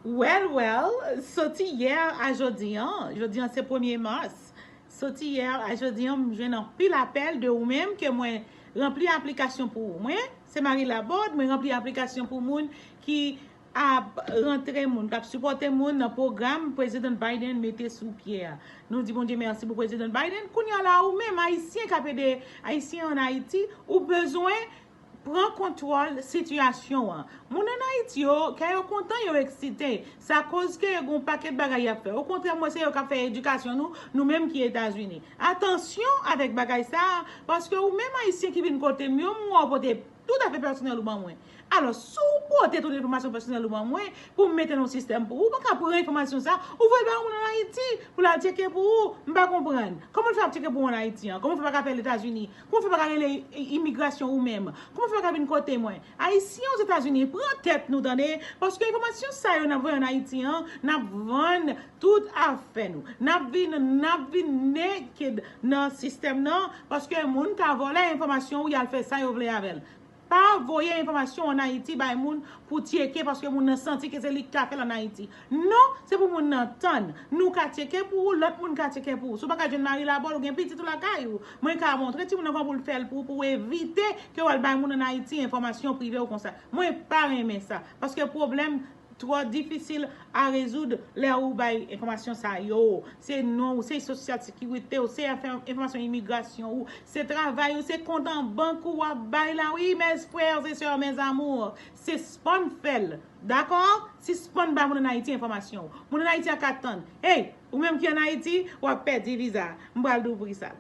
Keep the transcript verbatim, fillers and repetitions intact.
Well, well, soti yè a jodi an, jodi an se premye mas. Soti yè a jodi an, m jwenn anpil apèl de ou menm ke mwen ranpli aplikasyon pou ou. Mwen, se Marie Laborde, mwen ranpli aplikasyon pou moun ki ap rantre moun, k ap sipòte moun nan pwogram Prezidan Biden mete sou pye a. Nou di Bondye mèsi pou Prezidan Biden. Kounye a la, ou menm, Ayisyen k ap ede Ayisyen ann Ayiti, ou bezwen pran kontwòl sitiyasyon an. Moun ann Ayiti yo, kè yo kontan, yo eksite. Sa koz ke yo gen yon pakèt bagay y ap fè. Okontrè, mwen, se yo k ap fè edikasyon nou, nou menm ki Etazini. Atansyon avèk bagay sa a, paske ou menm Ayisyen ki vin kote m yo, m wè w pote tout afè pèsonèl ou ban mwen. Alò, si w pote tout enfòmasyon pèsonèl ou ban mwen pou m mete nan yon sistèm pou ou, ou pa ka pran enfòmasyon sa, ou voye l bay yon moun ann Ayiti pou l al tcheke pou ou. M pa konprann. Kòman l fè ap tcheke pou ou ann Ayiti an? Kòman w fè pa ka fè l Etazini? Kòman w fè pa ka rele i- imigrasyon ou menm? Kòman w fè pa ka vin kote mwen? Ayisyen Ozetazini, pran tèt nou, tande, paske enfòmasyon sa yo n ap voye ann Ayiti an, n ap vann tout afè nou. N ap vin, n ap vin naked nan sistèm nan, paske moun ka vòlè enfòmasyon ou, y al fè sa yo vle avè l. Pa voye enfòmasyon ann Ayiti bay moun pou tcheke, paske moun nan santi ke se li k ka fè l ann Ayiti. Non, se pou moun nan tann. Nou ka tcheke pou ou, lòt moun ka tcheke pou ou. Si w pa ka jwenn Marie Laborde, ou gen pitit ou lakay ou. Mwen ka montre timoun nan kòman pou l fè l pou ou, pou w evite ke w al bay moun ann Ayiti enfòmasyon prive w konsa. Mwen pa renmen sa, paske pwoblèm twò difisil a rezoud lè ou bay enfòmasyon sa yo. Se non ou, se sosyal sekirite ou, se enfòmasyon imigrasyon ou, se travay ou, se kont an bank ou w ap bay la. Wi, mes frères et sœurs, mes amours, sispann fè l. Dakò? Sispann bay moun ann Ayiti enfòmasyon ou. Moun ann Ayiti a ka tann. Hey, ou menm ki ann Ayiti, w ap pèdi viza. M pral louvri sa.